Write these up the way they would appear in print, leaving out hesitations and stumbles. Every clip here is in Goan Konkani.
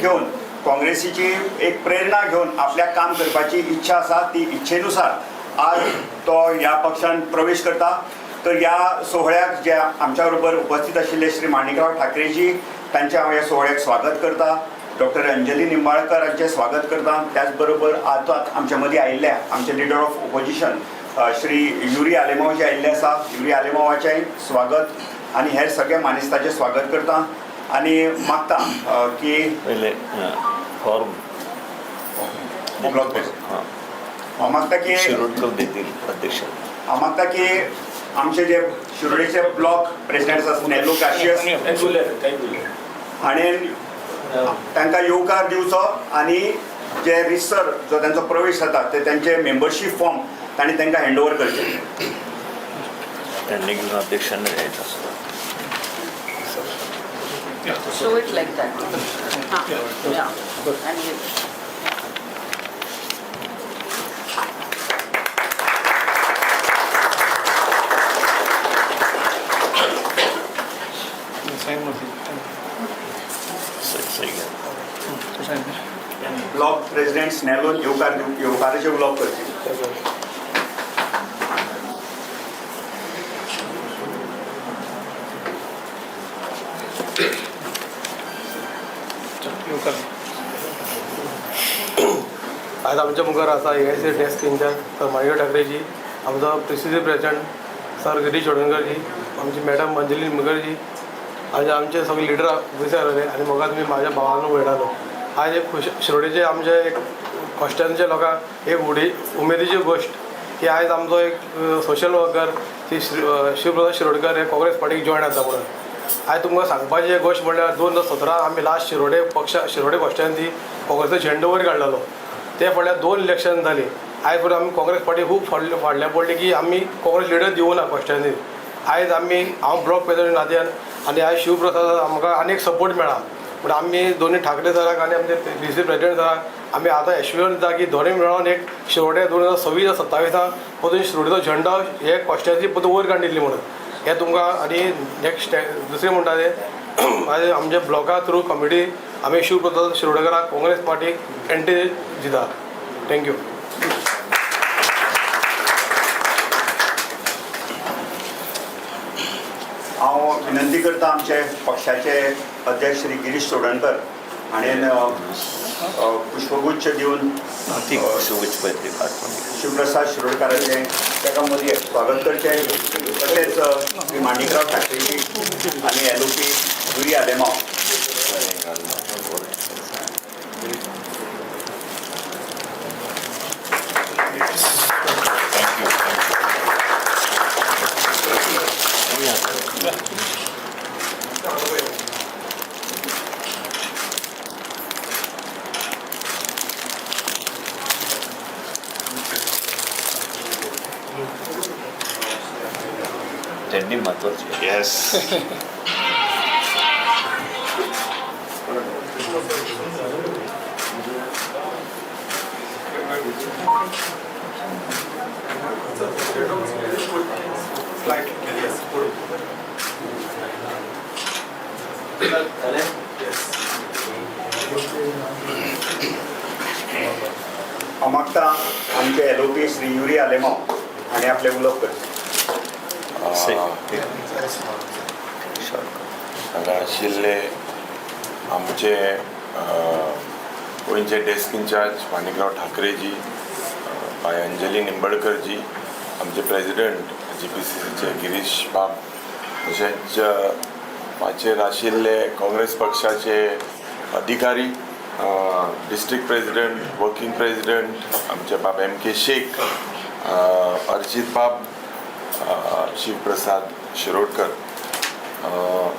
घेवन, काँग्रेसीची एक प्रेरणा घेवन आपल्याक काम करपाची इच्छा आसा, ती इच्छेनुसार आज तो ह्या पक्षान प्रवेश करता. तर ह्या सोहळ्याक जे आमच्या बरोबर उपस्थित आशिल्ले श्री माणिकराव ठाकरेजी, तांचे हांव ह्या सोहळ्याक स्वागत करता. डॉक्टर अंजली निंबाळकर हांचें स्वागत करता. त्याच बरोबर आतां आमच्या मदीं आयिल्ल्या आमचे leader of opposition Shri Yuri Alemao जे आयिल्ले आसा, युरी आलेमावाचेंय स्वागत आनी हेर सगळ्या मानेस्ताचें स्वागत करता आनी मागता की पयले फॉर्म ब्लॉक हांव मागता की शिरोडकर देतील अध्यक्ष. हांव मागता की आमचे जे शिरोडेचे ब्लॉक प्रेसिडेंट आसा स्नेलो काशियस हाणें तांकां येवकार दिवचो आनी जे रिसर जो तांचो प्रवेश जाता ते तांचे मेंबरशीप फॉर्म तांणी तांकां हँड ओवर करचे. त्यांनी घेऊन अध्यक्षांना द्यायचं असतं. Show it like that. Huh, yeah. And you. सही घ्या. ब्लॉक प्रेसिडेंट स्नेलोन येवकार दिव, येवकाराचे उलोवप करचें. आज आमच्या मुखार आसा AIC desk incharge sir Manikrao ठाकरेजी, आमचो PCC president sir Girish चोडणकरजी, आमची मॅडम अंजली मुखर्जी आनी आमचे सगळे लिडर ऑफिसर आसले आनी म्हाका तुमी म्हाज्या भावानू भयणानो, आज एक खुश शिरोडेचे आमचे एक कॉन्स्टिट्युएन्सीच्या लोकांक एक उमेदीची गोश्ट की आयज आमचो एक सोशल वर्कर श्री शिवप्रसाद शिरोडकर हे काँग्रेस पार्टीक जॉयन जाता म्हणून. आयज तुमकां सांगपाची एक गोश्ट म्हणल्यार 2017 आमी लास्ट शिरोडे पक्ष शिरोडे कॉन्स्टिट्युएन्सी काँग्रेसीचो झेंडो वयर काडलेलो. ते फाटल्यान 2 इलेक्शन जाली. आयज पर्यंत आमी काँग्रेस पार्टी खूब फाडल्या पडली की आमी काँग्रेस लिडर दिवना कॉन्स्टिट्युएन्सीन. आयज आमी हांव ब्लॉक प्रेसिडेंट नात्यान आनी आयज शिवप्रसाद आमकां आनी एक सपोर्ट मेळ्ळा पूण आमी दोनी ठाकरे सराक आनी आमचे पी सी प्रेसिडेंट सराक आमी आतां एश्युरन्स दिता की दोनी मेळोन एक शिरोडे 2026 27 परतून शिरोडेचो झेंडो हे कॉन्स्टिट्युएन्सी परतून वयर काडली म्हणून हे तुमकां. आनी नेक्स्ट दुसरें म्हणटा ते आयज आमच्या ब्लॉका थ्रू कमिटी आमी शिवप्रसाद शिरोडकराक काँग्रेस पार्टीक एंट्री दिता. Thank you. हांव विनंती करता आमचे पक्षाचे अध्यक्ष श्री गिरीश चोडणकर हाणें पुष्पगुच्छ दिवन शिवप्रसाद शिरोडकाराचें ताका मदीं स्वागत करचें. तशेंच श्री माणिकराव ठाकरेजी आनी LOP Yuri Alemao. त्यांनी महत्वाची. येस. हांव मागता आमचे LOP Shri Yuri Alemao हाणें आपलें उलोवप करचें. हांगा आशिल्ले आमचे गोंयचे डेस्क इन्चार्ज माणिकराव ठाकरेजी, बाय अंजली निंबळकरजी, आमचे प्रेसिडेंट GPCCचे गिरीश बाब, तशेंच माचयेर आशिल्ले काँग्रेस पक्षाचे अधिकारी, डिस्ट्रिक्ट प्रेसिडेंट, वर्किंग प्रेसिडेंट आमचे बाब MK Shaikh, Archit बाब, शिवप्रसाद शिरोडकर.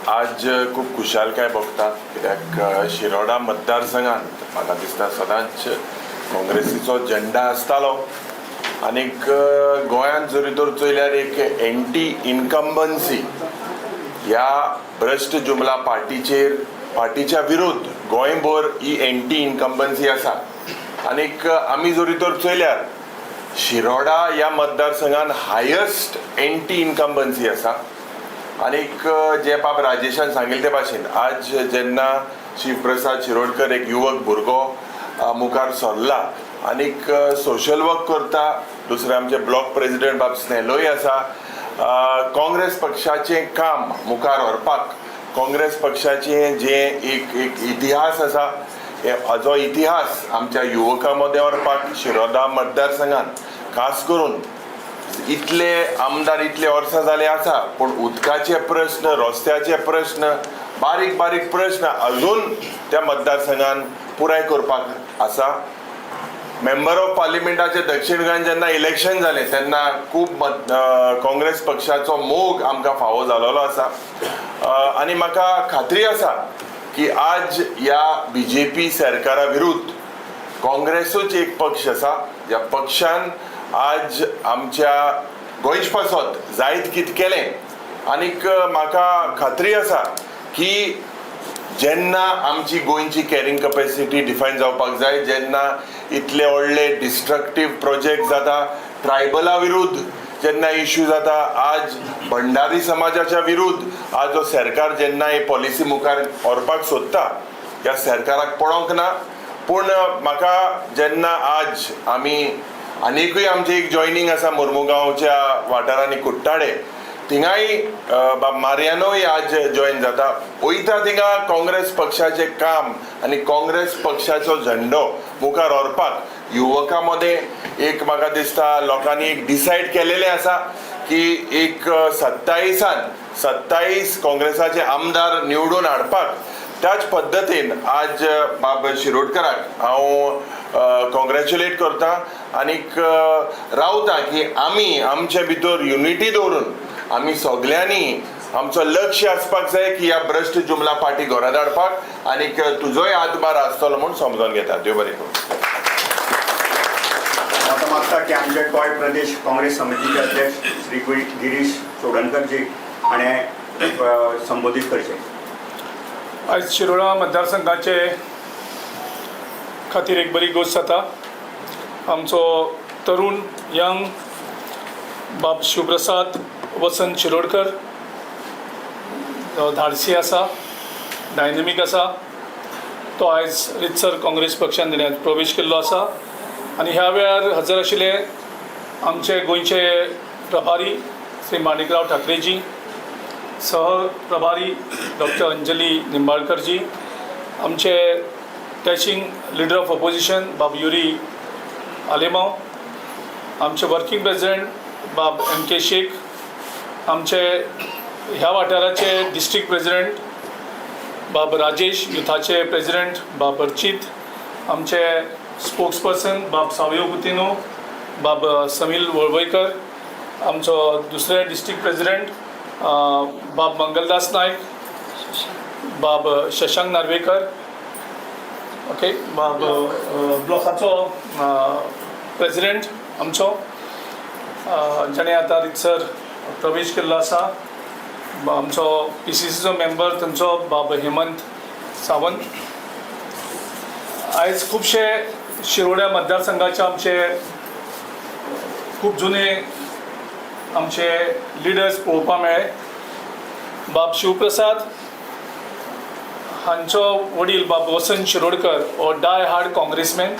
आज खूब खुशालकाय भोगता कित्याक शिरोडा मतदारसंघात म्हाका दिसता सदांच काँग्रेसीचो झेंडा आसतालो आनीक गोंयांत जरी तर चोयल्यार एक एंटी इनकम्बन्सी ह्या भ्रश्ट जुमला पार्टीचेर पार्टीच्या विरुद्ध गोंयभर ही एंटी इनकम्बन्सी आसा. आनीक आमी जरी तर चोयल्यार शिरोडा ह्या मतदारसंघान हायस्ट एंटी इनकम्बन्सी आसा. आनीक जे बाब राजेशान सांगिल्ले ते भाशेन आज जेन्ना शिवप्रसाद शिरोडकर एक युवक भुरगो मुखार सरला आनीक सोशल वर्क करता. दुसरे आमचे ब्लॉक प्रेजिडेंट बाब स्नेलोय आसा. काँग्रेस पक्षाचें काम मुखार व्हरपाक, काँग्रेस पक्षाचें जें एक एक इतिहास आसा, हाजो इतिहास आमच्या युवकां मदें व्हरपाक शिरोडा मतदारसंघात खास करून इतले आमदार इतले वर्सां जाले आसा, पूण उदकाचे प्रस्न, रस्त्याचे प्रस्न, बारीक बारीक प्रस्न अजून त्या मतदारसंघान पुराय करपाक आसा. मेंबर ऑफ पार्लिमेंटाचे दक्षिण गोंयान जेन्ना इलेक्शन जालें तेन्ना खूब काँग्रेस पक्षाचो मोग आमकां फावो जालोलो आसा. आनी म्हाका खात्री आसा की आज ह्या बीजेपी सरकारा विरुद्ध काँग्रेसूच एक पक्ष आसा ज्या पक्षान आज आमच्या गोंयच पासत जायत कितें केलें. आनीक म्हाका खात्री आसा की जेन्ना आमची गोंयची कॅरिंग कपॅसिटी डिफायन जावपाक जाय, जेन्ना इतले व्हडले डिस्ट्रक्टीव प्रोजेक्ट जाता, ट्रायबला विरुद्ध जेन्ना इश्यू जाता, आज भंडारी समाजाच्या विरुद्ध आज जो सरकार जेन्ना ही पॉलिसी मुखार व्हरपाक सोदता, ह्या सरकाराक पळोवंक ना. पूण म्हाका जेन्ना आज आमी आनिकूय आमचें एक जॉयनींग आसा मुर्मुगांवच्या वाठारांनी, कुट्टाळे, थिंगाय बाब मारियानोय आज जॉयन जाता. वयता थिंगा काँग्रेस पक्षाचें काम आनी काँग्रेस पक्षाचो झेंडो मुखार व्हरपाक युवकां मदें एक म्हाका दिसता लोकांनी एक डिसायड केलेलें आसा की एक 27 काँग्रेसाचे आमदार निवडून हाडपाक. त्याच पद्दतीन आज बाब शिरोडकराक हांव कॉंग्रेच्युलेट करता आनीक रावता की आमी आमचे भितर युनिटी दवरून आमी सगल्यांनी आमचो लक्ष आसपाक जाय की ह्या भ्रश्ट जुमला पार्टी घरा धाडपाक आनीक तुजोय हातभार आसतलो म्हूण समजून घेता. देव बरें करूं. आतां मागता की आमचे गोंय प्रदेश काँग्रेस समितीचे अध्यक्ष श्री गिरीश चोडणकरजी हाणें संबोधीत करचें. आयज शिरोडा मतदारसंघाचे खातीर एक बरी गोश्ट जाता. आमचो तरुण यंग बाब शिवप्रसाद वसंत शिरोडकर जो धाडसी आसा, डायनमीक आसा, तो आयज रितसर काँग्रेस पक्षान ताणें प्रवेश केल्लो आसा. आनी ह्या वेळार हजर आशिल्ले आमचे गोंयचे प्रभारी श्री माणिकराव ठाकरेजी, सह प्रभारी डॉक्टर अंजली निंबाळकरजी, आमचे टॅचिंग लिडर ऑफ ऑपोजिशन बाब युरी आलेमाव, आमचे वर्किंग प्रेसिडेंट बाब एम के शेख, आमचे ह्या वाठाराचे डिस्ट्रिक्ट प्रेसिडेंट बाब राजेश, युथाचे प्रेसिडेंट बाब अर्चित, आमचे स्पोक्स पर्सन बाब सावयो कुतिनो, बाब समील वळवयकर, आमचो दुसरे डिस्ट्रिक्ट प्रेसिडेंट बाब मंगलदास नायक, बाब शशांक नार्वेकर, ओके, बाब ब्लॉकाचो प्रेसिडेंट आमचो जाणें आतां रितसर प्रवेश केल्लो आसा, आमचो पीसीसीचो मेंबर थंयचो बाब हेमंत सावंत. आयज खुबशे शिरोड्या मतदारसंघाचे आमचे खूब जुने आमचे लिडर्स पळोवपाक मेळ्ळे. बाब शिवप्रसाद हांचो वडील बाब वसंत शिरोडकर हो die hard congressman,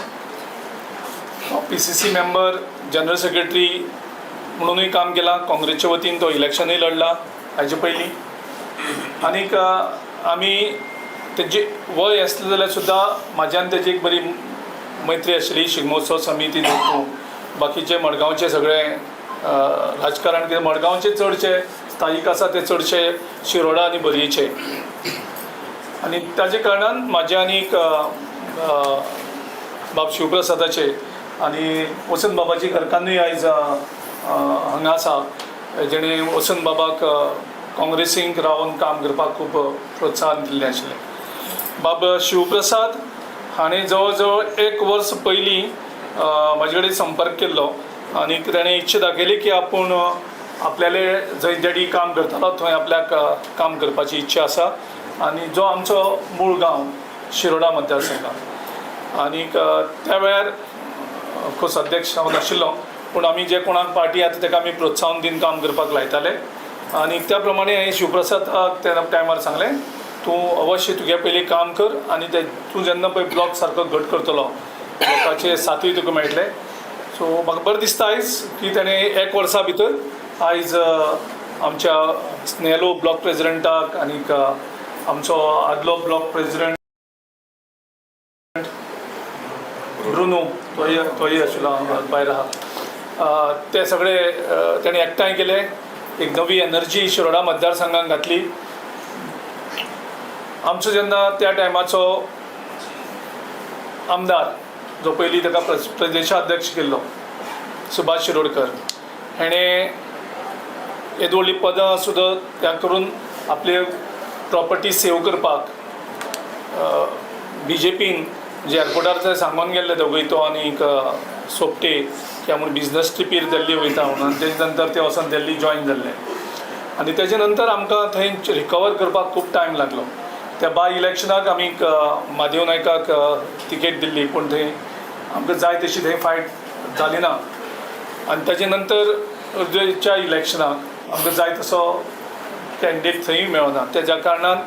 PCC member, general secretary म्हणुनूय काम केलां. काँग्रेसच्या वतीन तो इलेक्शनूय लढला हाजे पयलीं. आनीक आमी तेजी वय आसलें जाल्यार सुद्दां म्हाज्यान तेजी एक बरी मैत्री आशिल्ली. शिगमोत्सव समिती धरून बाकीचे मडगांवचे सगळे राजकारण, कित्याक मडगांवचे चडशे स्थायीक आसा ते चडशे शिरोडा आनी बोरयेचे, आनी ताजे कारणान म्हाजे आनीक बाब शिवप्रसादाचे आनी वसंत बाबाची घरकान्नूय आयज हांगा आसा, जेणे वसंत बाबाक काँग्रेसींक रावन काम करपाक खूब प्रोत्साहन दिल्लें आशिल्लें. बाब शिवप्रसाद हाणें जवळ जवळ एक वर्स पयलीं म्हाजे कडेन संपर्क केल्लो आनी ताणें इच्छा दाखयली की आपूण आपल्याले जंय डॅडी काम करतालो थंय आपल्याक काम करपाची इच्छा आसा, आनी जो आमचो मूळ गांव शिरोडा मतदारसंघात. आनीक त्या वेळार ऑफकोर्स अध्यक्ष हांव नाशिल्लो, पूण आमी जे कोणाक पार्टी आसा ताका आमी प्रोत्साहन दिवन काम करपाक लायताले. आनी त्या प्रमाणे हांवें शिवप्रसादाक त्या टायमार सांगलें, तूं अवश्य तुगे पयलीं काम कर आनी ते तूं जेन्ना पळय ब्लॉक सारको घट करतलो लोकांचे साथूय तुका मेळटले. सो म्हाका बरें दिसता आयज की ताणें एक वर्सा भितर आयज आमच्या स्नेलो ब्लॉक प्रेजिडेंटाक आनीक आमचो आदलो ब्लॉक प्रेजिडेंट ब्रुनो तोय आशिल्लो भायर आहा, ते सगळे ताणें एकठांय केले, एक नवी एनर्जी शिरोडा मतदारसंघाक घातली. आमचो जेन्ना त्या टायमाचो आमदार जो पयलीं ताका प्रदेशाध्यक्ष केल्लो सुभाष शिरोडकर हेणें येदी व्हडली पदां सुद्दां त्याग करून आपले प्रॉपर्टी सेव करपाक बीजेपीन जे एअरपोर्टार ते सांगून गेल्ले दोगूय तो आनीक सोपटे की आपूण बिजनस ट्रिपीर दिल्ली वयता म्हणून, आनी तेजे नंतर ते वचोन दिल्ली जॉयन जाल्ले आनी तेजे नंतर आमकां थंय रिकवर करपाक खूब टायम लागलो. त्या बाय इलेक्शनाक आमी म्हादेव नायकाक तिकेट दिल्ली, पूण थंय आमकां जाय तशी थंय फायट जाली ना आनी ताजे नंतर अर्देच्या इलेक्शनाक आमकां जाय तसो कॅन्डिडेट थंय मेळना. तेज्या कारणान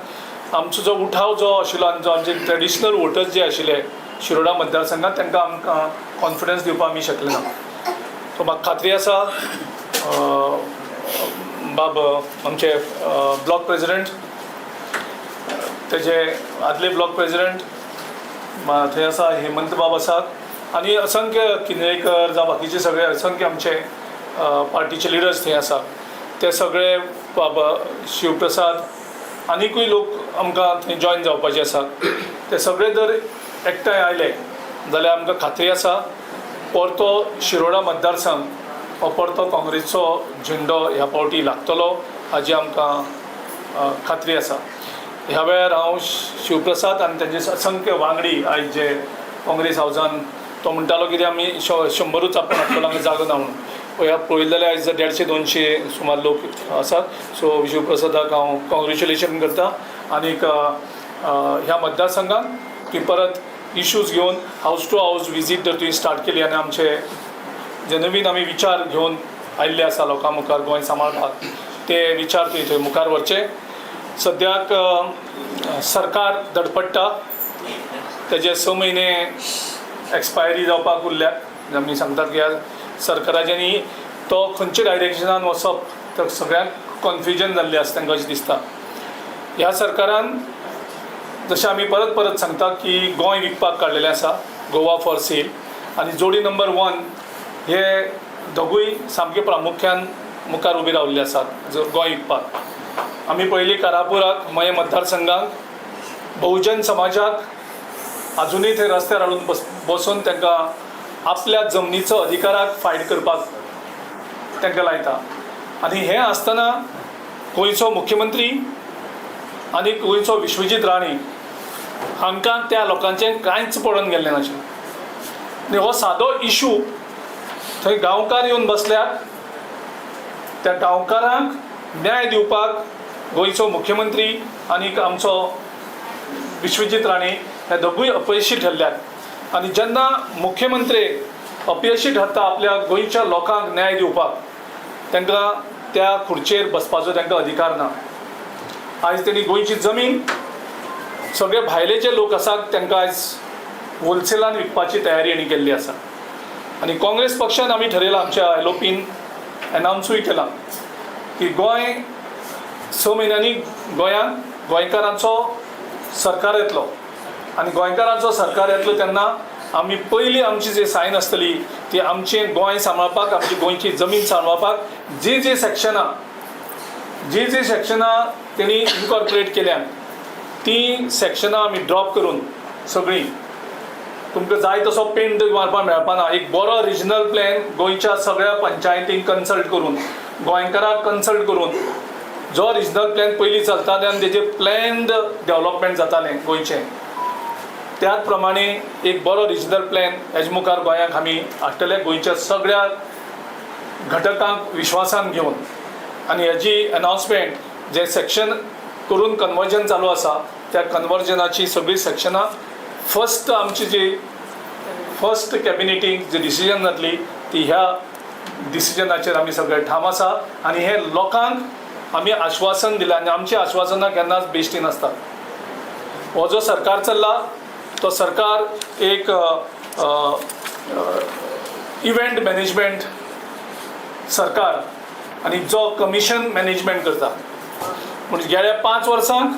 आमचो जो उठाव जो आशिल्लो आनी जो आमचे ट्रेडिशनल वोटर्स जे आशिल्ले शिरोडा मतदारसंघात तांकां आमकां कॉन्फिडन्स दिवपाक आमी शकले ना. सो म्हाका खात्री आसा बाब आमचे ब्लॉक प्रेजिडेंट, तेजे आदले ब्लॉक प्रेजिडेंट थंय आसा हेमंत बाब आसात आनी असंख्य किनेळकर जावं बाकीचे सगळे असंख्य आमचे पार्टीचे लिडर्स थंय आसात. ते सगळे बाब शिवप्रसाद आनीकूय लोक आमकां थंय जॉयन जावपाचे आसात. ते सगळे जर एकठांय आयले जाल्यार आमकां खात्री आसा परतो शिरोडा मतदारसंघ हो परतो काँग्रेसचो झेंडो ह्या फावटी लागतलो हाजी आमकां खात्री आसा. ह्या वेळार हांव शिवप्रसाद आनी तांचे असंख्य वांगडी आयज जे काँग्रेस हावजान तो म्हणटालो कितें आमी 100 आपूण हाडटलो हांगा जागो ना म्हणून, ह्या पळयलें जाल्यार आयज 150-200 सुमार लोक आसात. सो शिवप्रसादाक हांव कॉंग्रेच्युलेशन करता आनीक ह्या मतदारसंघात ती परत इश्यूज घेवन हावज टू हावज विजीट जर तुवें स्टार्ट केली आनी आमचे जे नवीन आमी विचार घेवन आयिल्ले आसा लोकां मुखार गोंय सांबाळपाक ते विचार तुवें थंय मुखार व्हरचे. सद्याक सरकार धडपडटा, तेजे 6 म्हयने एक्सपायरी जावपाक उरल्यात. आमी सांगतात की ह्या सरकाराच्यांनी तो खंयच्या डायरेक्शनान वचप तर सगळ्यांक कन्फ्युजन जाल्लें आसा तांकां अशें दिसता. ह्या सरकारान जशें आमी परत परत सांगता की गोंय विकपाक काडलेलें आसा, गोवा फॉर सेल, आनी जोडी नंबर 1 हे दोगूय सामके प्रामुख्यान मुखार उबे रावल्ले आसात गोंय विकपाक. आमी पयलीं कारापुराक मये मतदारसंघाक बहुजन समाजाक आजुनूय थंय रस्त्यार हाडून बसून तांकां आपल्या जमनीचो अधिकाराक फायट करपाक तांकां लायता. आनी हें आसतना गोंयचो मुख्यमंत्री आनी गोंयचो विश्वजीत राणे हांकां त्या लोकांचें कांयच पडून गेल्लें नाशिल्लें. आनी हो सादो इशू थंय गांवकार येवन बसल्यात, त्या गांवकारांक न्याय दिवपाक गोंयचो मुख्यमंत्री आनी आमचो विश्वजीत राणे हे दोगूय अपयशी ठरल्यात. आनी जेन्ना मुख्यमंत्री अपयशी ठरता आपल्या गोंयच्या लोकांक न्याय दिवपाक, तांकां त्या खुर्चेर बसपाचो तांकां अधिकार ना. आयज तेणी गोंयची जमीन सगळे भायले जे लोक आसात तांकां आयज होलसेलान विकपाची तयारी हांणी केल्ली आसा. आनी काँग्रेस पक्षान आमी ठरयलां, आमच्या एलओपीन एनावन्सूय केलां की गोंय 6 म्हयन्यांनी गोंयांत गोंयकारांचो सरकार येतलो आनी गोंयकारांचो सरकार येतलो तेन्ना आमी पयली आमची जी सायन आसतली ती आमचें गोंय सांबाळपाक, आमची गोंयची जमीन सांबाळपाक जी जी सेक्शनां जी जी सेक्शनां तेणी इनकॉर्पोरेट केल्यात ती सेक्शनां आमी ड्रॉप करून सगळीं तुमकां जाय तसो पेंट मारपाक मेळपा ना. एक बरो रिजनल प्लॅन गोंयच्या सगळ्या पंचायतींक कन्सल्ट करून, गोंयकारांक कन्सल्ट करून जो रिजनल प्लॅन पयलीं चलताले आनी तेजें प्लॅन्ड डेवलपमेंट जातालें गोंयचें, त्याच प्रमाणे एक बरो रिजनल प्लॅन हेजे मुखार गोंयांक आमी हाडटले, गोंयच्या सगळ्या घटकांक विश्वासान घेवन. आनी हेजी अनावन्समेंट जें सेक्शन करून कन्वर्जन चालू आसा त्या कन्वर्जनाची सगळीं सेक्शनां फर्स्ट आमची जी फर्स्ट कॅबिनेटीक जी डिसिजन जातली ती ह्या डिसिजनाचेर आमी सगळे ठाम आसा. आनी हे लोकांक आमी आश्वासन दिलें आनी आमची आश्वासनां केन्नाच बेश्टी नासतात. हो जो सरकार चल्ला तो सरकार एक इव्हेंट मॅनेजमेंट सरकार आनी जो कमिशन मॅनेजमेंट करता. पूण गेल्या 5 वर्सांक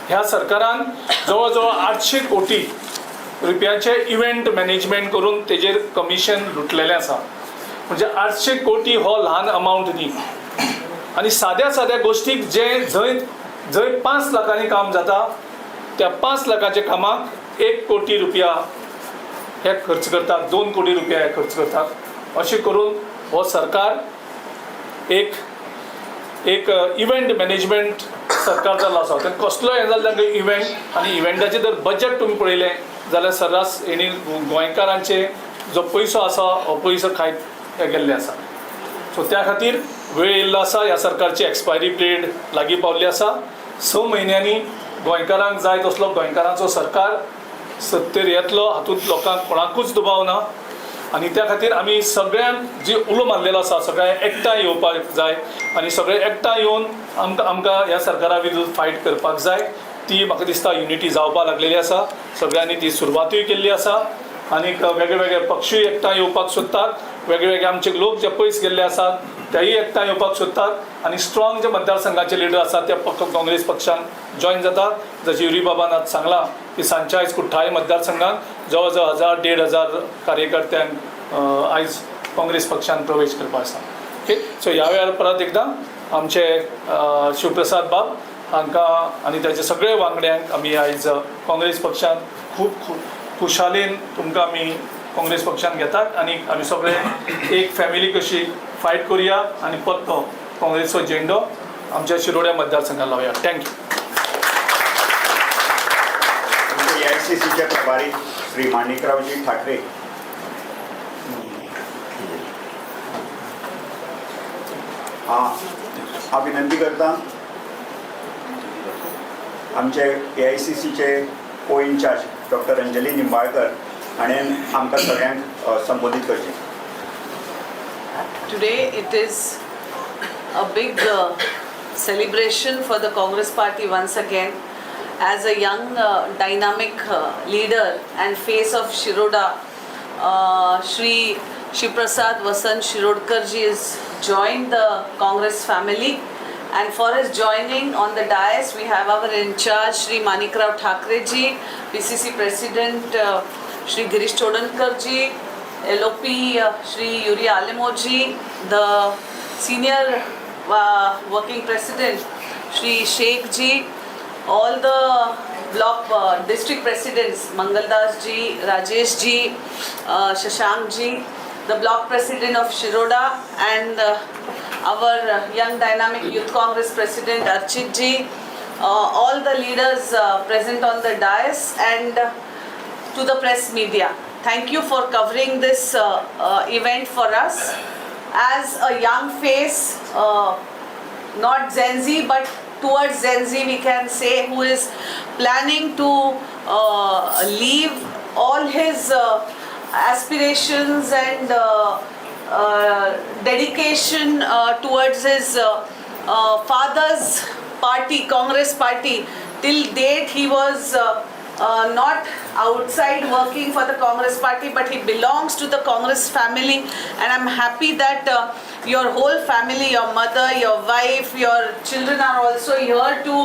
ह्या सरकारान जवळ जवळ 800 कोटी रुपयाचे इव्हेंट मॅनेजमेंट करून तेजेर कमिशन लुटलेलें आसा. म्हणजे 800 कोटी हो ल्हान अमावंट न्ही. आनी साद्या साद्या गोश्टीक जे जंय जंय 5 लाखांनी काम जाता त्या 5 लाखाच्या कामाक 1 कोटी रुपया हे खर्च करतात, 2 कोटी रुपया हे खर्च करतात. अशें करून हो सरकार एक एक इव्हेंट मॅनेजमेंट सरकार जाल्लो आसा. तें कसलोय हें जालें तांकां इव्हेंट आनी इव्हेंटाचें जर बजट तुमी पळयलें जाल्यार सर्रास हेणी गोंयकारांचे जो पयसो आसा हो पयसो खायत गेल्ले आसा. सो त्या खातीर वेळ येयल्लो आसा, ह्या सरकारची एक्सपायरी पिरियड लागीं पावल्ली आसा. 6 म्हयन्यांनी गोंयकारांक जाय तसलो गोंयकारांचो सरकार सत्तेर येतलो हातूंत लोकांक कोणाकूच दुबाव ना. आनी त्या खातीर आमी सगळ्यांक जी उलो मारलेलो आसा सगळ्यांक एकठांय येवपाक जाय आनी सगळे एकठांय येवन आमकां आमकां ह्या सरकारा विरुद्ध फायट करपाक जाय. ती म्हाका दिसता युनिटी जावपाक लागलेली आसा, सगळ्यांनी ती सुरवातूय केल्ली आसा. आनीक वेगळे वेगळे पक्षूय एकठांय येवपाक सोदतात, वेगळे वेगळे आमचे लोक जे पयस गेल्ले आसात तेय एकठांय येवपाक सोदतात आनी स्ट्रॉंग जे मतदारसंघाचे लिडर आसात ते काँग्रेस पक्षान जॉयन जातात. जशें युरी बाबान आज सांगलां की सांजच्या आयज कुठ्ठाळे मतदारसंघात जवळ जवळ 1000 1500 कार्यकर्त्यांक आयज काँग्रेस पक्षान प्रवेश करपाक आसा. ओके, सो ह्या वेळार परत एकदां आमचे शिवप्रसाद बाब हांकां आनी ताचे सगळे वांगड्यांक आमी आयज काँग्रेस पक्षान खूब खूब खुशालेन तुमकां आमी काँग्रेस पक्षान घेतात आनी आमी सगळे एक फॅमिली कशी फायट करुया आनी परतो काँग्रेसचो झेंडो आमच्या शिरोड्या मतदारसंघात लावया. Thank you. AICCचे प्रभारी श्री माणिकरावजी ठाकरे. हांव विनंती करता आमचे AICCचे को इनचार्ज डॉक्टर अंजली निंबाळकर हाणें आमकां सगळ्यांक संबोधीत करचें. Today it is a big celebration for the Congress party once again. As a young dynamic leader and face of Shiroda, Shri Shivprasad Vasant Shirodkar ji has joined the Congress family, and for his joining on the dais we have our in charge Shri Manikrao Thakre ji, PCC President Shri Girish Chodankar ji, LOP Shri Yuri Alemo ji, the senior working president Shri Sheikh ji, all the block district presidents Mangaldas ji, Rajesh ji, Shashank ji, the block president of Shiroda, and our young dynamic youth Congress president Archit ji, all the leaders present on the dais, and to the press media. Thank you for covering this event for us. As a young face, not Gen Z, but towards Gen Z we can say, who is planning to leave all his aspirations and dedication towards his father's party, Congress party. Till date he was not outside working for the Congress party, but he belongs to the Congress family, and I'm happy that your whole family, your mother, your wife, your children are also here to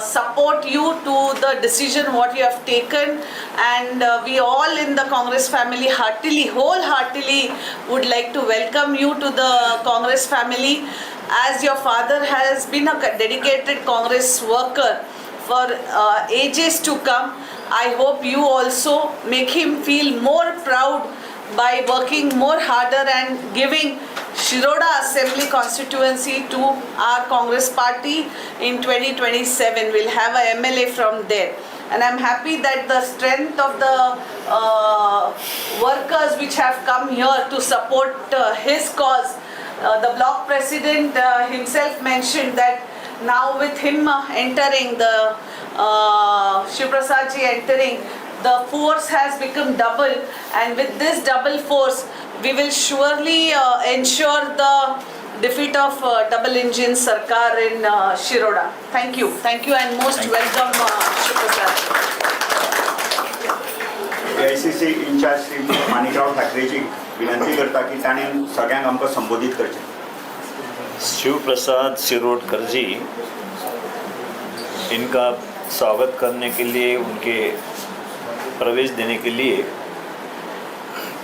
support you to the decision what you have taken, and we all in the Congress family heartily, wholeheartedly would like to welcome you to the Congress family, as your father has been a dedicated Congress worker for ages to come. I hope you also make him feel more proud by working more harder and giving Shiroda Assembly constituency to our Congress party in 2027. We'll have a MLA from there. And I'm happy that the strength of the workers which have come here to support his cause, the block president himself mentioned that now with him entering, the Shivprasad ji entering, the force has become double, and with this double force we will surely ensure the defeat of double engine Sarkar in Shiroda. Thank you. Thank you and most welcome, Shivaprasad. A I C C incharge Shri Manikrao ठाकरेजी विनंती करता की ताणें सगळ्यांक आमकां संबोधीत करचें. शिवप्रसाद शिरोडकर जी, इनका स्वागत करने के लिए, उनके प्रवेश देने के लिए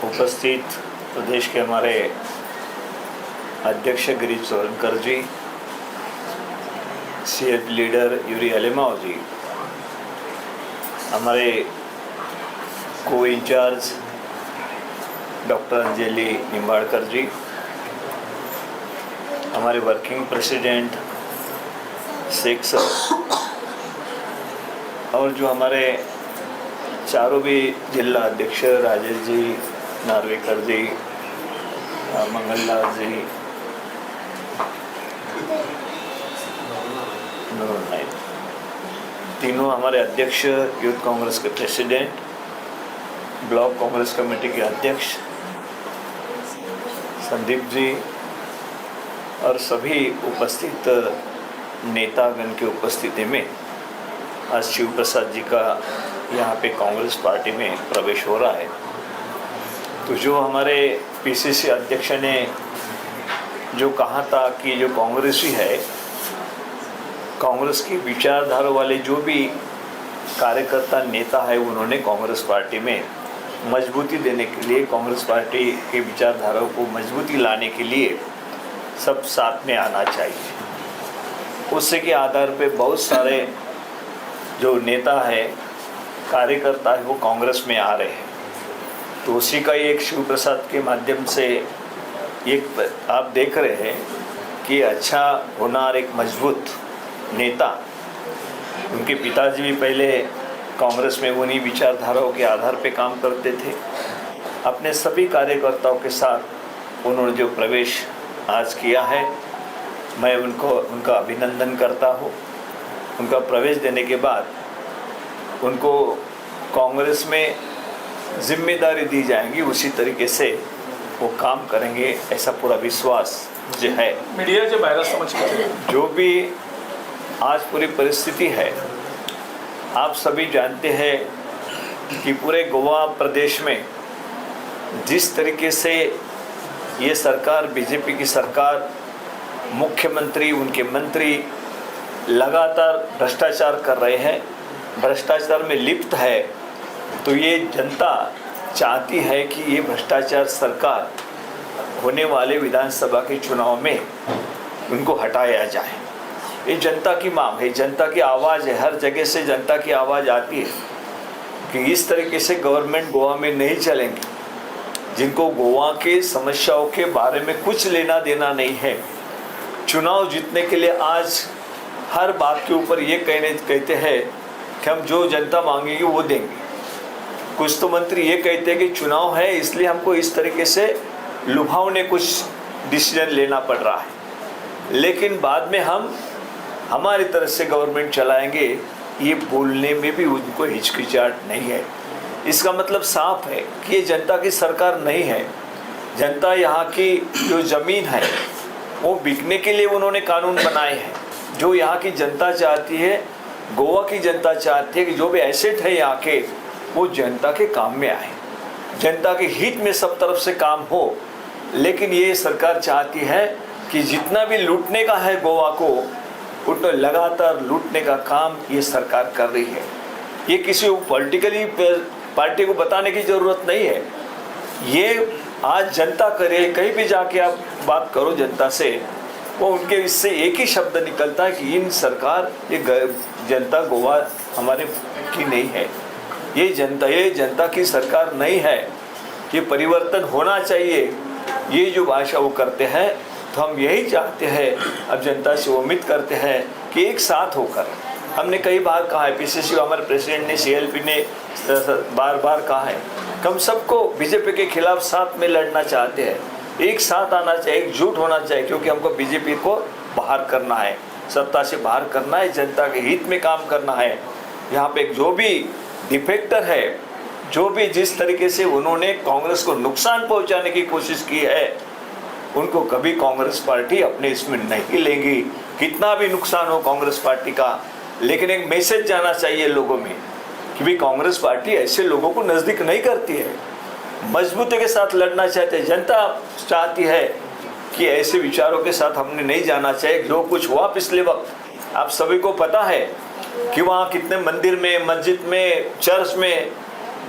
उपस्थित प्रदेश के हमारे अध्यक्ष Girish Chodankar ji, CF leader Yuri Alemao ji, हमारे को इंचार्ज डॉक्टर अंजलि निम्बाड़कर जी, हमारे वर्किंग प्रेसिडेंट शेख सर, और जो हमारे चारों भी जिला अध्यक्ष राजेश जी, नार्वेकर जी, मंगललाल जी, नाइक, तीनों हमारे अध्यक्ष, youth Congress K president, block Congress committee K अध्यक्ष संदीप जी और सभी उपस्थित नेतागण की उपस्थिति में आज शिव प्रसाद जी का यहाँ पे कांग्रेस पार्टी में प्रवेश हो रहा है। तो जो हमारे पीसीसी अध्यक्ष ने जो कहा था कि जो कांग्रेसी है, कांग्रेस की विचारधारा वाले जो भी कार्यकर्ता नेता है, उन्होंने कांग्रेस पार्टी में मजबूती देने के लिए, कांग्रेस पार्टी के विचारधाराओं को मजबूती लाने के लिए सब साथ में आना चाहिए। उससे के आधार पे बहुत सारे जो नेता है, कार्यकर्ता है, वो कांग्रेस में आ रहे हैं। तो उसी का एक शिव प्रसाद के माध्यम से एक आप देख रहे हैं कि अच्छा होनार एक मजबूत नेता, उनके पिताजी भी पहले कांग्रेस में उन्हीं विचारधाराओं के आधार पे काम करते थे। अपने सभी कार्यकर्ताओं के साथ उन्होंने जो प्रवेश आज किया है, मैं उनका अभिनंदन करता हूँ। उनका प्रवेश देने के बाद उनको कांग्रेस में जिम्मेदारी दी जाएगी, उसी तरीके से वो काम करेंगे, ऐसा पूरा विश्वास मुझे है। मीडिया के बाहर समझ के जो भी आज पूरी परिस्थिति है, आप सभी जानते हैं कि पूरे गोवा प्रदेश में जिस तरीके से ये सरकार, बीजेपी की सरकार, मुख्यमंत्री, उनके मंत्री लगातार भ्रष्टाचार कर रहे हैं, भ्रष्टाचार में लिप्त है, तो ये जनता चाहती है कि ये भ्रष्टाचार सरकार होने वाले विधानसभा के चुनाव में उनको हटाया जाए। ये जनता की मांग है, जनता की आवाज़ है, हर जगह से जनता की आवाज़ आती है कि इस तरीके से गवर्नमेंट गोवा में नहीं चलेंगी। जिनको गोवा के समस्याओं के बारे में कुछ लेना देना नहीं है, चुनाव जीतने के लिए आज हर बात के ऊपर ये कहते हैं कि हम जो जनता मांगेगी वो देंगे। कुछ तो मंत्री ये कहते हैं कि चुनाव है इसलिए हमको इस तरीके से लुभावने कुछ डिसीजन लेना पड़ रहा है, लेकिन बाद में हम हमारी तरफ से गवर्नमेंट चलाएंगे, ये बोलने में भी उनको हिचकिचाहट नहीं है। इसका मतलब साफ है कि ये जनता की सरकार नहीं है। जनता यहाँ की जो ज़मीन है वो बिकने के लिए उन्होंने कानून बनाए हैं। जो यहाँ की जनता चाहती है, गोवा की जनता चाहती है कि जो भी एसेट है यहाँ के, वो जनता के काम में आए, जनता के हित में सब तरफ से काम हो। लेकिन ये सरकार चाहती है कि जितना भी लूटने का है गोवा को, उतना लगातार लूटने का काम ये सरकार कर रही है। ये किसी पॉलिटिकली पार्टी को बताने की ज़रूरत नहीं है, ये आज जनता करे। कहीं भी जाके आप बात करो जनता से, वो उनके इससे एक ही शब्द निकलता है कि इन सरकार, ये जनता गोवा हमारे की नहीं है, ये जनता की सरकार नहीं है, ये परिवर्तन होना चाहिए। ये जो भाषा वो करते हैं, तो हम यही चाहते हैं, अब जनता से उम्मीद करते हैं कि एक साथ होकर, हमने कई बार कहा है, पीसीसी हमारे प्रेसिडेंट ने, सीएलपी ने बार बार कहा है कि हम सबको बीजेपी के खिलाफ साथ में लड़ना चाहते हैं, एक साथ आना चाहिए, एकजुट होना चाहिए, क्योंकि हमको बीजेपी को बाहर करना है, सत्ता से बाहर करना है, जनता के हित में काम करना है। यहाँ पे जो भी डिफेक्टर है, जो भी जिस तरीके से उन्होंने कांग्रेस को नुकसान पहुँचाने की कोशिश की है, उनको कभी कांग्रेस पार्टी अपने इसमें नहीं लेंगी। कितना भी नुकसान हो कांग्रेस पार्टी का, लेकिन एक मैसेज जाना चाहिए लोगों में कि भी कांग्रेस पार्टी ऐसे लोगों को नज़दीक नहीं करती है। मजबूती के साथ लड़ना चाहते हैं, जनता चाहती है कि ऐसे विचारों के साथ हमने नहीं जाना चाहिए। जो कुछ हुआ पिछले वक्त आप सभी को पता है कि वहाँ कितने मंदिर में, मस्जिद में, चर्च में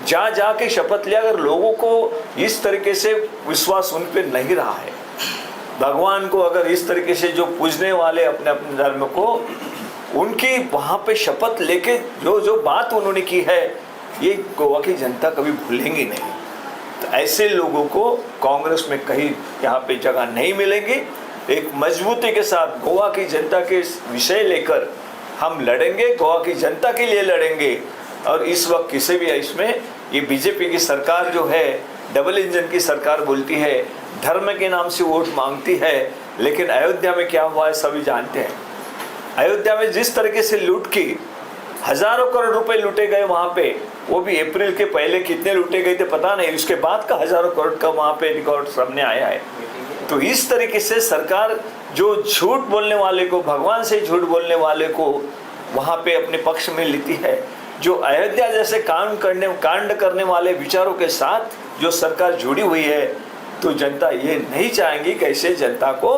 जा जा के शपथ लिया। अगर लोगों को इस तरीके से विश्वास उन पर नहीं रहा है, भगवान को अगर इस तरीके से जो पूजने वाले अपने अपने धर्म को, उनकी वहाँ पे शपथ लेके जो जो बात उन्होंने की है, ये गोवा की जनता कभी भूलेंगी नहीं। तो ऐसे लोगों को कांग्रेस में कहीं यहाँ पे जगह नहीं मिलेगी। एक मजबूती के साथ गोवा की जनता के विषय लेकर हम लड़ेंगे, गोवा की जनता के लिए लड़ेंगे। और इस वक्त किसी भी इसमें ये बीजेपी की सरकार जो है, डबल इंजन की सरकार बोलती है, धर्म के नाम से वोट मांगती है, लेकिन अयोध्या में क्या हुआ है सभी जानते हैं। अयोध्या में जिस तरीके से लूट की, हजारों करोड़ रुपए लूटे गए वहाँ पे, वो भी अप्रैल के पहले कितने लूटे गए थे पता नहीं, उसके बाद का हजारों करोड़ का वहाँ पे रिकॉर्ड सामने आया है। तो इस तरीके से सरकार जो झूठ बोलने वाले को, भगवान से झूठ बोलने वाले को वहाँ पे अपने पक्ष में लेती है, जो अयोध्या जैसे कांड करने वाले विचारों के साथ जो सरकार जुड़ी हुई है, तो जनता ये नहीं चाहेंगी कि ऐसे जनता को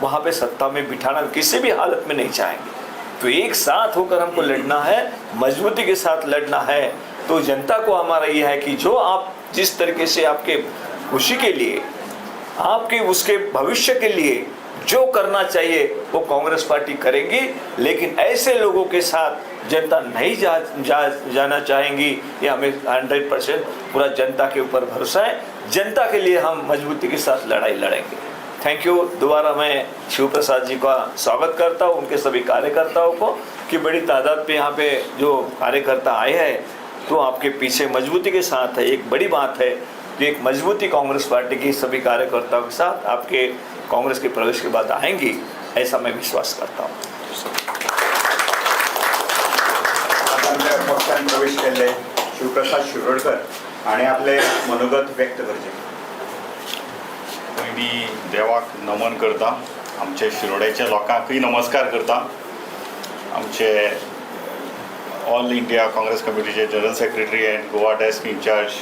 वहाँ पे सत्ता में बिठाना किसी भी हालत में नहीं चाहेंगे। तो एक साथ होकर हमको लड़ना है, मजबूती के साथ लड़ना है। तो जनता को हमारा ये है कि जो आप जिस तरीके से आपके खुशी के लिए, आपके उसके भविष्य के लिए जो करना चाहिए वो कांग्रेस पार्टी करेगी, लेकिन ऐसे लोगों के साथ जनता नहीं जा, जा, जाना चाहेंगी। ये हमें 100% पूरा जनता के ऊपर भरोसा है। जनता के लिए हम मजबूती के साथ लड़ाई लड़ेंगे। Thank you. दोबारा मैं शिव प्रसाद जी का स्वागत करता हूँ, उनके सभी कार्यकर्ताओं को कि बड़ी तादाद पे यहाँ पे जो कार्यकर्ता आए हैं, तो आपके पीछे मजबूती के साथ है। एक बड़ी बात है कि एक मजबूती कांग्रेस पार्टी की सभी कार्यकर्ताओं के साथ आपके कांग्रेस के प्रवेश के बाद आएंगी, ऐसा मैं विश्वास करता हूँ। आतां आमच्या पक्षान प्रवेश केल्ले शिवप्रसाद शिरोडकर हाणें आपलें मनोगत व्यक्त करचें। पयलीं देवाक नमन करता, आमचे शिरोड्याच्या लोकांकूय नमस्कार करता। आमचे ऑल इंडिया काँग्रेस कमिटीचे general secretary and Goa desk incharge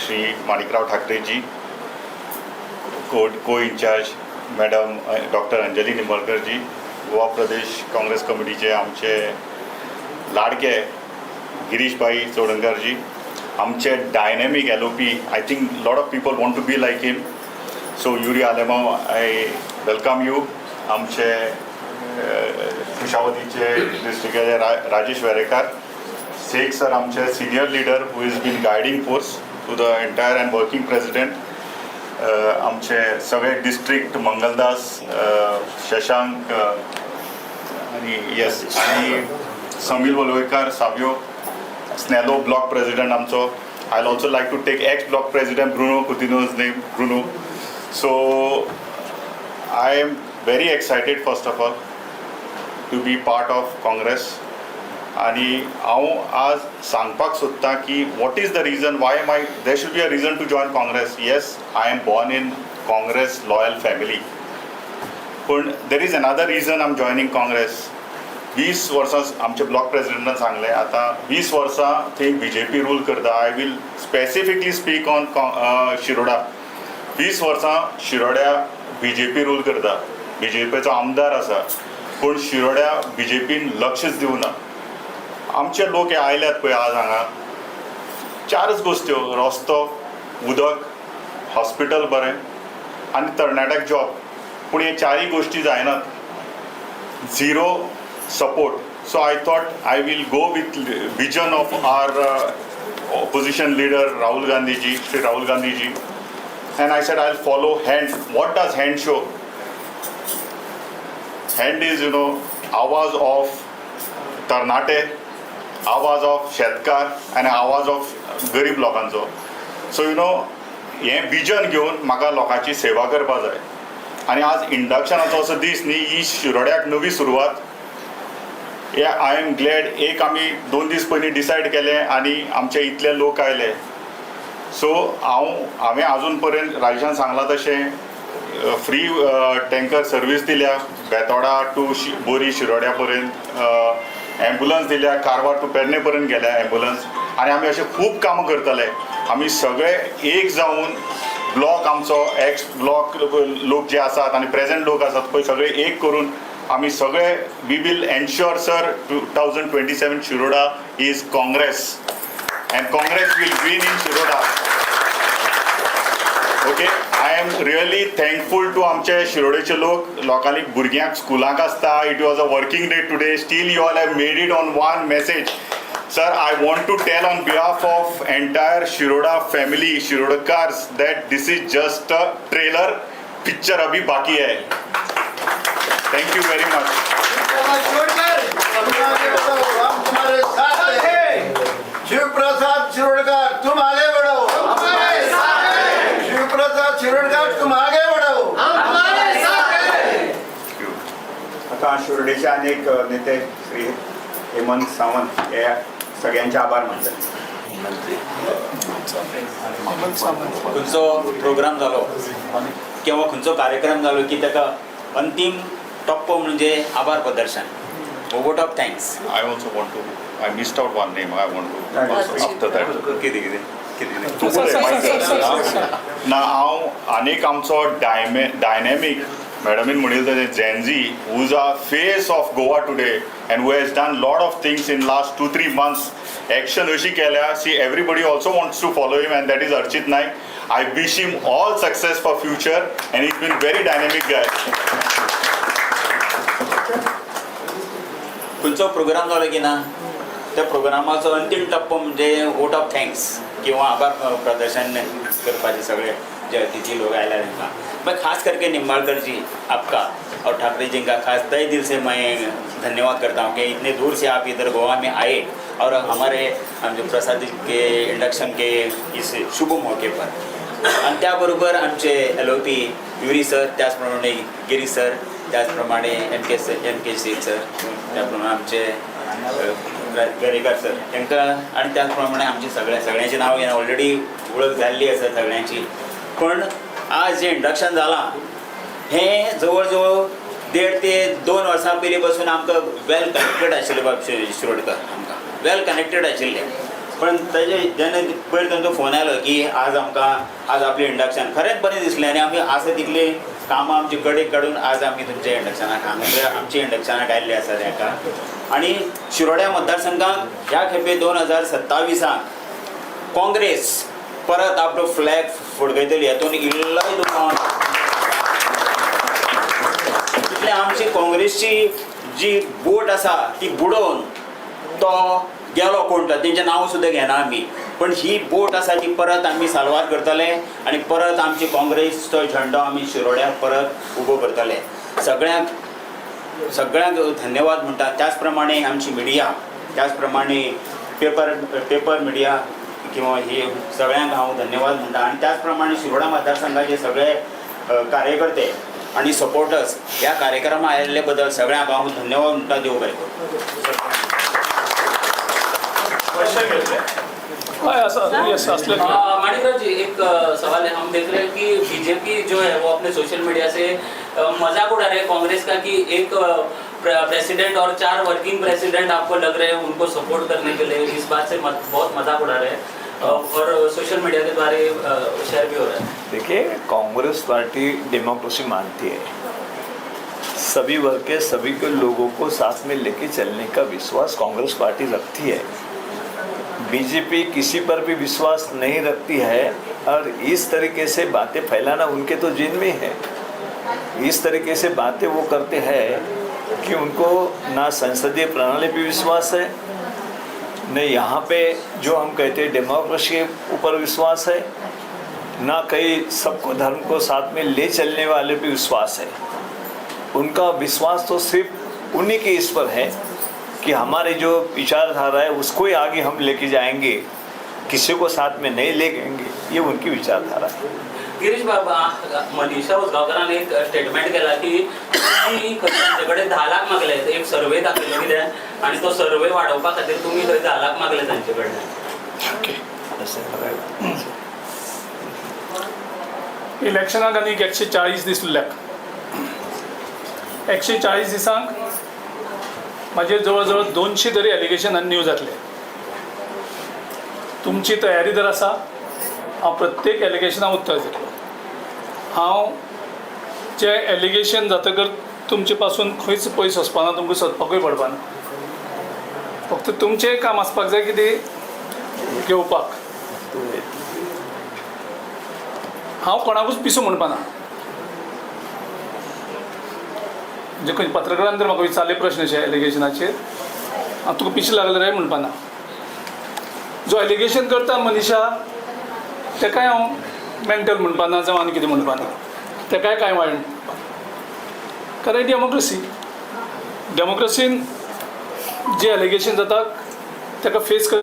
Shri Manikrao Thackeray ji, co incharge madam doctor Anjali Nimbalkar ji, Goa Pradesh Congress कमिटीचे आमचे लाडके गिरीश भाई चोडणकारजी, आमचे dynamic LOP, I think lot of people want to be like him, so Yuri Alemao, I welcome you. आमचे कुशावतीचे डिस्ट्रिक्टाचे राजेश वेरेकार, शेख सर आमचे senior leader who is been guiding force to the entire and working president, आमचे सगळे डिस्ट्रिक्ट मंगलदास, शशांक आनी येस आनी समील वलवयकार, साव्यो स्नेलो ब्लॉक प्रेसिडेंट आमचो। I also like to take ex block president Bruno Coutinho's name, Bruno. So I am very excited first of all to be part of Congress. आनी हांव आज सांगपाक सोदतां की what is the reason why am I, there should be a reason to join Congress. Yes, I am born in Congress loyal family, पूण there is another reason I am joining Congress. 20 वर्सां आमच्या ब्लॉक प्रेसिडेंटान सांगलें, आतां 20 वर्सां थंय बी जे पी रूल करता। I will specifically speak on Shiroda. 20 वर्सां शिरोड्या बी जे पी रूल करता, बी जे पीचो आमदार आसा, पूण शिरोड्या बी जे पीन लक्षच दिवना। आमचे लोक हे आयल्यात पळय आज हांगा, चारच गोश्ट्यो, रस्तो, उदक, हॉस्पिटल बरें आनी तरणाट्याक जॉब। पूण हे चारय गोश्टी जायनात, zero support. So I thought I will go with vision of our opposition leader Rahul Gandhiji, Shri Rahul Gandhiji, and I said I'll follow hand. What does hand show? Hand is, you know, आवाज ऑफ तरणाटे, आवाज ऑफ शेतकार आनी आवाज ऑफ गरीब लोकांचो। सो you know हें विजन घेवन म्हाका लोकांची सेवा करपा जाय। आनी आज इंडक्शनाचो असो दीस न्ही, ही शिरोड्याक नवी सुरवात। हे I am glad एक आमी 2 दीस पयलीं डिसायड केलें आनी आमचे इतले लोक आयले। सो हांवें आजून पर्यंत राजेशान सांगलां तशें फ्री टँकर सर्वीस दिल्या बेतोडा टू बोरी शिरोड्या पर्यंत, ॲम्ब्युलन्स दिल्या कारवार टू पेडणे पर्यंत गेल्या ॲम्ब्युलन्स. आनी आमी अशें खूब कामां करतले. आमी सगळे एक जावन ब्लॉक आमचो एक्स ब्लॉक लोक जे आसात आनी प्रेझेंट लोक आसात पळय सगळे एक करून आमी सगळे we will ensure sir 2027 Shiroda is Congress and Congress will win in Shiroda. Okay, I am really thankful to आमचे शिरोडेचे लोक. लोकांनी भुरग्यांक स्कुलाक आसता, it was a working day today, still you all have made it on one message. Sir, I want to tell on behalf of entire Shiroda family, Shirodkars, that this is just a trailer, picture अभी बाकी है. Thank you very much. तुम आगे बढ़ो, हम तुम्हारे साथ हैं. शिवप्रसाद शिरोडकर तुम आगे बढ़ो, हम तुम्हारे साथ हैं. शिवप्रसाद शिरोडकर तुम आगे बढ़ो, हम तुम्हारे साथ हैं. आतां शिरोडेचे आनी एक नेते श्री हेमंत सावंत हे सगळ्यांचे आभार मानतात. खंयचो प्रोग्राम जालो किंवा खंयचो कार्यक्रम जालो की ताका अंतीम टप्पो म्हणजे आभार प्रदर्शन, vote of thanks. I also want to, I missed out one name, I want to also after that. कितें कितें कितें? तूं उलय, मागीर. ना हांव आनीक आमचो डायमे डायनॅमीक मॅडमीन म्हणिल्लें तशें Gen Z who's a face of Goa today and who has done lot of things in last 2-3 months, action अशी केल्या, see, everybody also wants to follow him, and that is Archit Naik. I wish him all success for future and is been very dynamic guy. खंयचो प्रोग्राम जालो की ना त्या प्रोग्रामाचो अंतीम टप्पो म्हणजे वोट ऑफ thanks किंवा आभार प्रदर्शन करपाचे. सगळे जे अतिथी लोग आयला तांकां, मैं खास करके निम्बाळकर जी आपका और ठाकरे जी का खास तय दिल से मैं धन्यवाद करता हूँ कि इतने दूर से आप इधर गोवा में आए और हमारे आमचे Prasad ji K induction K इस शुभ मौके पर. आणि त्याबरोबर आमचे L O P Yuri sir, त्याचप्रमाणे गिरी सर, त्याचप्रमाणे एम के शेख सर, त्याप्रमाणे आमचे गरेकर सर तांकां आनी त्याच प्रमाणे आमचे सगळ्या सगळ्यांची नांव घेना, ऑलरेडी वळख जाल्ली आसा सगळ्यांची. पण आज जें इंडक्शन जालां हें जवळ जवळ 1.5 ते 2 वर्सां पयलीं पासून आमकां वेल कनेक्टेड आशिल्लें. बाब शिरोडकर आमकां वेल कनेक्टेड आशिल्ले, पण ताजे जेन्ना पयर तांचो फोन आयलो की आज आमकां आज आपलें इंडक्शन, खरेंच बरें दिसलें. आनी आमी आसा तितलीं कामां आमची कडेक काडून आज आमी तुमच्या इंडक्शनाक हांगा आमच्या इंडक्शनाक आयिल्ले आसा ताका. आनी शिरोड्या मतदारसंघाक ह्या खेपे 2027 काँग्रेस परत आपलो फ्लॅग फडकयतली हातून इल्लोय दुबाव ना. तितले आमची काँग्रेसची जी बोट आसा ती बुडोवन तो गेलो कोण तो, तेंचें नांव सुद्दां घेना आमी, पण ही बोट आसा ती परत आमी साल्वार करतले आनी परत आमची काँग्रेसचो झेंडो आमी शिरोड्याक परत उबो करतले. सगळ्यांक सगळ्यांक धन्यवाद म्हणटा. त्याच प्रमाणे आमची मिडिया, त्याच प्रमाणे पेपर पेपर मिडिया किंवा हे सगळ्यांक हांव धन्यवाद म्हणटा. आनी त्याच प्रमाणे शिरोडा मतदारसंघाचे सगळे कार्यकर्ते आणि सपोर्टर्स ह्या कार्यक्रमाक आयिल्ले बद्दल सगळ्यांक हांव धन्यवाद म्हणटा. देव बरें करूं. हय आसा, येस, असले. माणिकराव जी, एक सवाल है. हम देख रहे हैं कि बीजेपी जो है वो अपने सोशल मीडिया से मजाक उड़ा रहे हैं कांग्रेस का कि एक प्रेसिडेंट और चार वर्किंग प्रेसिडेंट आपको लग रहे हैं उनको सपोर्ट करने के लिए. इस बात से बहुत मजाक उड़ा रहे हैं और सोशल मीडिया के द्वारा शेयर भी हो रहा है. देखिए, कांग्रेस पार्टी डेमोक्रेसी मानती है. सभी वर्ग के सभी के लोगों को साथ में लेके चलने का विश्वास कांग्रेस पार्टी रखती है. बीजेपी किसी पर भी विश्वास नहीं रखती है और इस तरीके से बातें फैलाना उनके तो जीन में है. इस तरीके से बातें वो करते हैं कि उनको ना संसदीय प्रणाली पे विश्वास है, न यहाँ पे जो हम कहते हैं डेमोक्रेसी के ऊपर विश्वास है, ना कहीं सबको धर्म को साथ में ले चलने वाले पे विश्वास है. उनका विश्वास तो सिर्फ उन्हीं के इस पर है कि हमारी जो विचारधारा है उसको ही आगे हम लेके जाएंगे, किसी को साथ में नहीं ले जाएंगे. ये उनकी विचारधारा है. गिरीश बाबा, मनीषा उसगांवकारान एक स्टेटमेंट केला की तुम्ही तांचे कडेन 10 लाख मागले, एक सर्वे दाखयलो कितें आनी तो सर्वे वाडोवपा खातीर तुमी थंय 10 लाख मागले तांचे कडल्यान. असं बघायला. इलेक्शनाक आनीक 140 दीस उरल्यात. 140 दिसांक म्हाजेर जवळ जवळ 200 तरी एलिगेशन आनी न्यू जातले. तुमची तयारी जर आसा, हांव प्रत्येक एलिगेशनाक उत्तर दितलो. हांव जे एलिगेशन जातकर तुमचे पासून खंयच पयस वचपाना, तुमकां सोदपाकूय पडपाना. फक्त तुमचें काम आसपाक जाय की ती घेवपाक. हांव कोणाकूच पिसो म्हणपाना. म्हणजे खंय पत्रकारान जर म्हाका विचारले प्रश्न अशे एलिगेशनाचेर, हांव तुका पिशें लागलें रे म्हणपाना. जो एलिगेशन करता मनीशा तेकाय हांव मेंटल म्हणपाना जावं आनी कितें म्हणपाना, तेकाय कांय वायट म्हणपाना. कारण डेमोक्रेसी, डेमोक्रेसीन जे एलिगेशन जाता ताका फेस कर.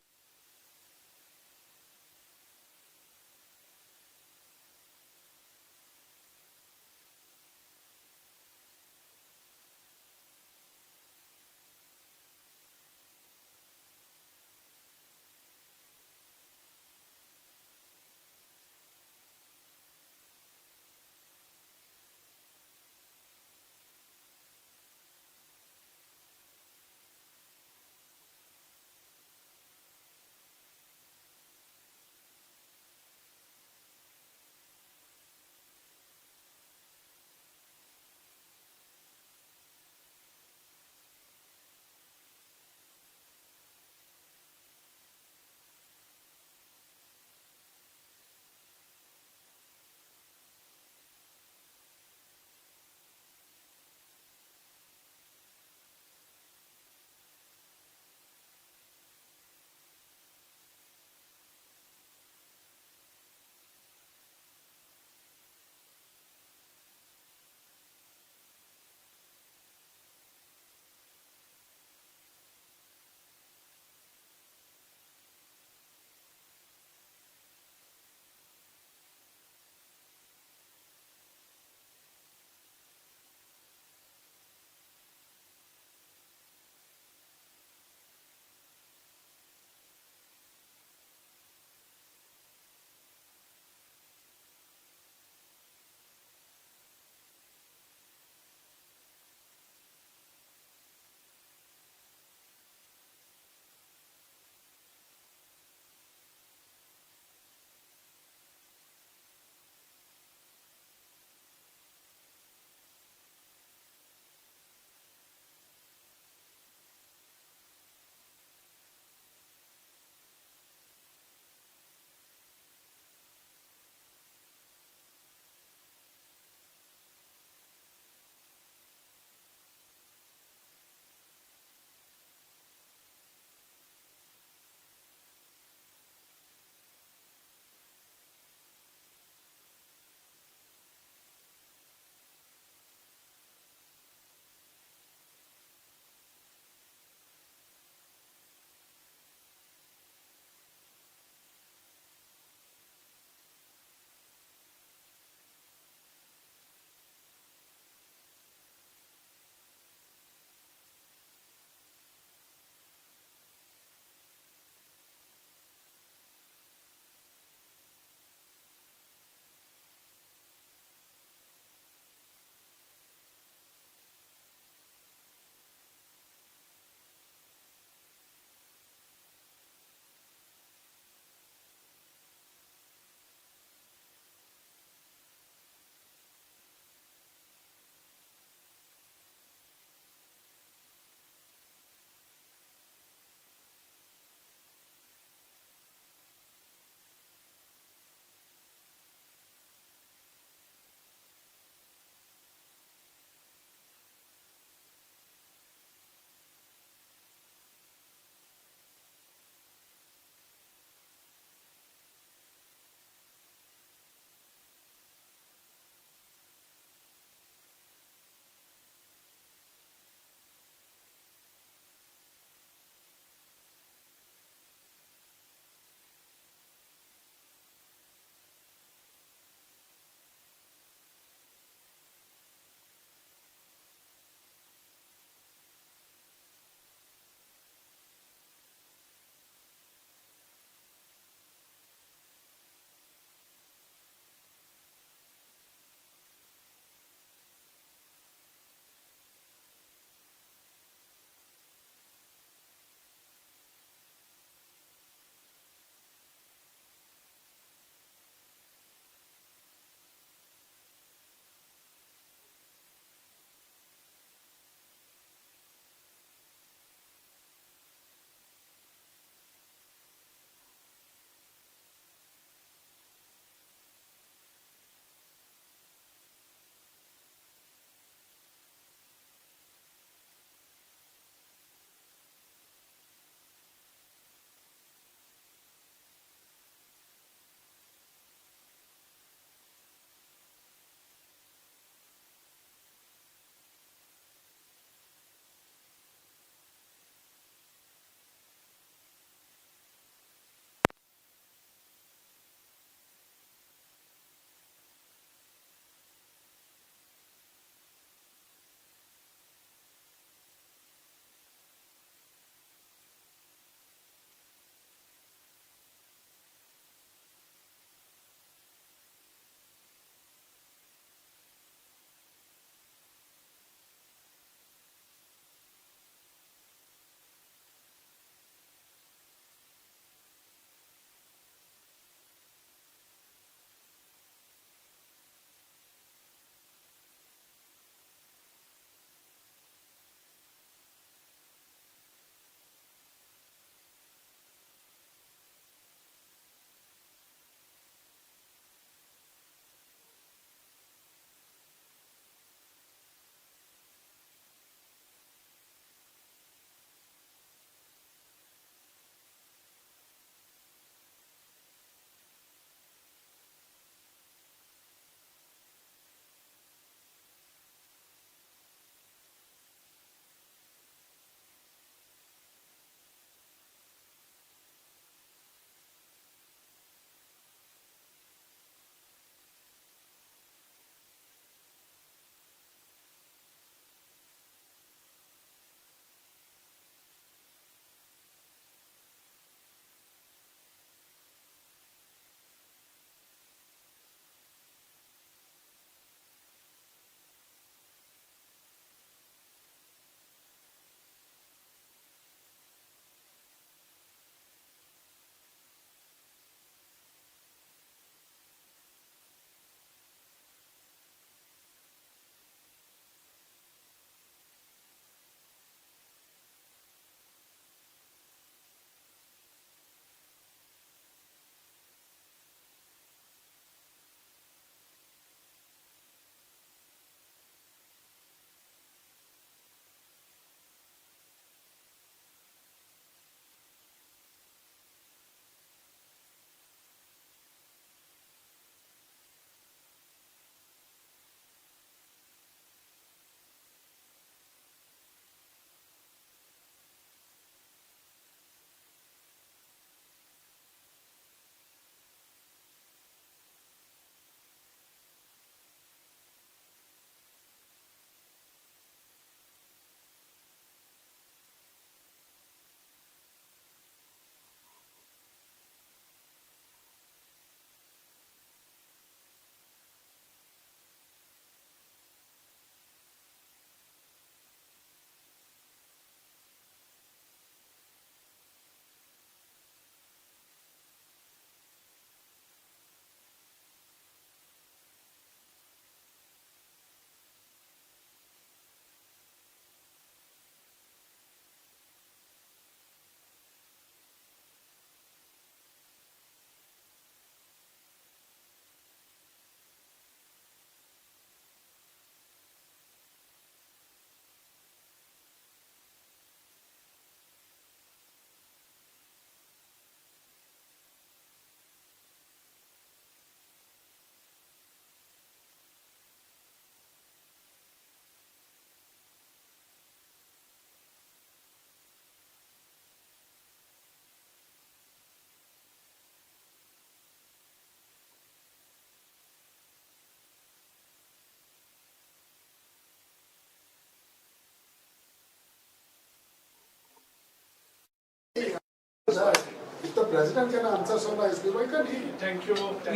President can answer so nicely, why can't he? Thank you. Thank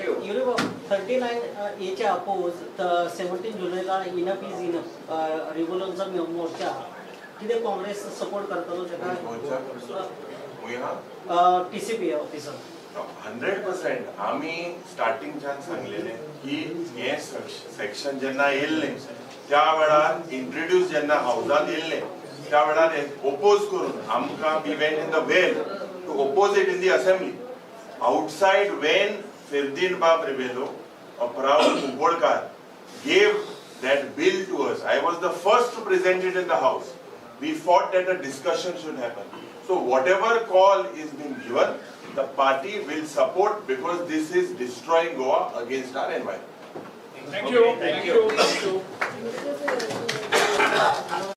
you. 39 एच्या अपोज 17 जुलैला इनफ is enough रिव्होल्युशनचा मोर्चा कितें काँग्रेस सपोर्ट करतलो ताका? TCP officer. 100%. आमी स्टार्टिंगच्यान सांगलेले की हे सेक्शन जेन्ना येयल्लें त्या वेळार, इंट्रोड्यूस जेन्ना हावजात येयल्लें त्या वेळार ओपोज करून आमकां, we went in the well to oppose it in the assembly. Outside, when Ferdinand Bab Rebelo, a proud Kunkolkar, gave that bill to us, I was the first to present it in the house. We fought that a discussion should happen. So whatever call is being given, the party will support, because this is destroying Goa against our environment. Thank you. Thank you. Thank you.